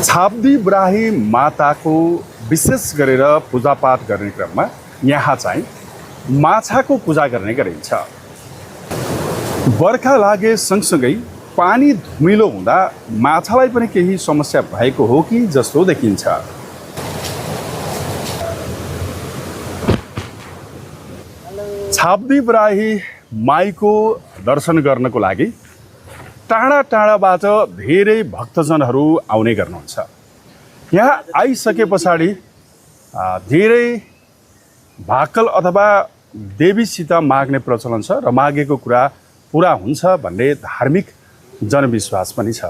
छाब्दी ब्राही माताको विशेष गरेर पूजापाठ गर्ने क्रममा यहाँ चाहिँ माछाको पूजा गर्ने गरिन्छ। बर्खा लागे सँगसँगै पानी धुमिलो हुँदा माछालाई पनि केही समस्या भएको हो कि जस्तो देखिन्छ। छाब्दी ब्राही माईको दर्शन गर्नको लागि टाढा टाढाबाट धेरै भक्तजनहरू आउने गर्नुहुन्छ। यहाँ आइसके पछाडि धेरै भाकल अथवा देवीसित माग्ने प्रचलन छ र मागेको कुरा पुरा हुन्छ भन्ने धार्मिक जनविश्वास पनि छ।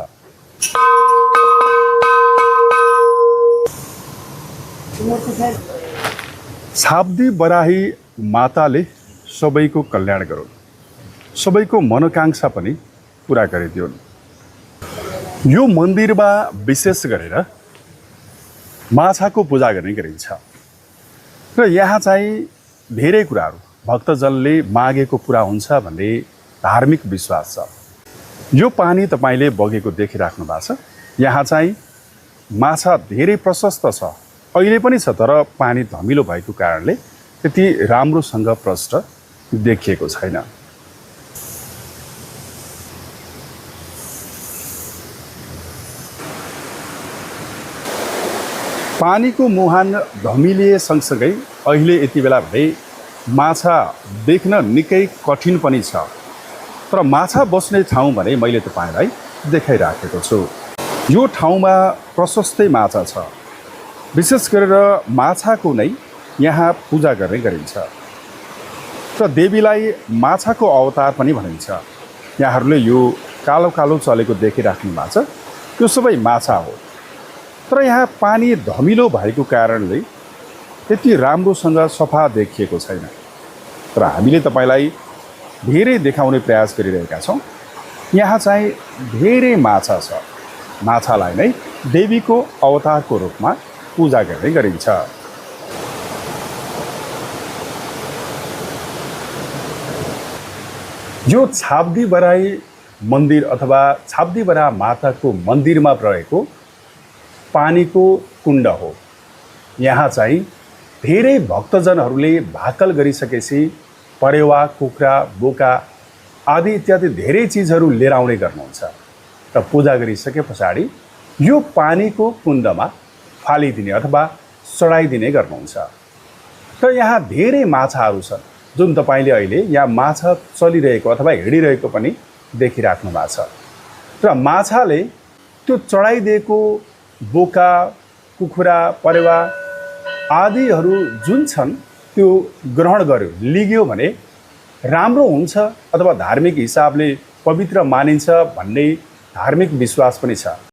छाब्दी बराही माताले सबैको कल्याण गरून्, सबैको मनोकांक्षा पनि पुरा गरिदिउन्। यो मन्दिरमा विशेष गरेर माछाको पूजा गर्ने गरिन्छ र यहाँ चाहिँ धेरै कुराहरू भक्तजनले मागेको पुरा हुन्छ भन्ने धार्मिक विश्वास छ। यो पानी तपाईले बगेको देखिराख्नु भएको छ। यहाँ चाहिँ माछा धेरै प्रशस्त छ, अहिले पनि छ, तर पानी धमिलो भएको कारणले त्यति राम्रोसँग प्रष्ट देखिएको छैन। पानीको मुहान धमिलिए सँगसँगै अहिले यति बेला भने माछा देख्न निकै कठिन पनि छ, तर माछा बस्ने ठाउँ भने मैले तपाईलाई देखाइराखेको छु। यो ठाउँमा प्रशस्तै माछा छ। विशेष गरेर माछाको नै यहाँ पूजा गर्ने गरिन्छ र देवीलाई माछाको अवतार पनि भनिन्छ। यहाँहरूले यो कालो कालो चलेको देखिराख्नु भएको छ, त्यो सबै माछा हो। तर यहाँ पानी धमिलो भएको कारणले त्यति राम्रोसँग सफा देखिएको छैन, तर हामीले तपाईलाई धेरै देखाउने प्रयास गरिरहेका छौँ। यहाँ चाहिँ धेरै माछा छ। माछालाई नै देवीको अवतारको रूपमा पूजा गर्ने गरिन्छ। यो छाब्दी बराही मन्दिर अथवा छाब्दी बराह माताको मन्दिरमा रहेको पानीको कुण्ड हो। यहाँ चाहिँ धेरै भक्तजनहरूले भाकल गरिसकेपछि परेवा, कुखुरा, बोका आदि इत्यादि धेरै चिजहरू लिएर आउने गर्नुहुन्छ र पूजा गरिसके पछाडि यो पानीको कुण्डमा फालिदिने अथवा चढाइदिने गर्नुहुन्छ। र यहाँ धेरै माछाहरू छन् जुन तपाईले अहिले यहाँ माछा चलिरहेको अथवा हिँडिरहेको पनि देखिराख्नु भएको छ। र माछाले त्यो चढाइदिएको बोका, कुखुरा, परेवा आदिहरू जुन छन् त्यो ग्रहण गर्यो, लिग्यो भने राम्रो हुन्छ अथवा धार्मिक हिसाबले पवित्र मानिन्छ भन्ने धार्मिक विश्वास पनि छ।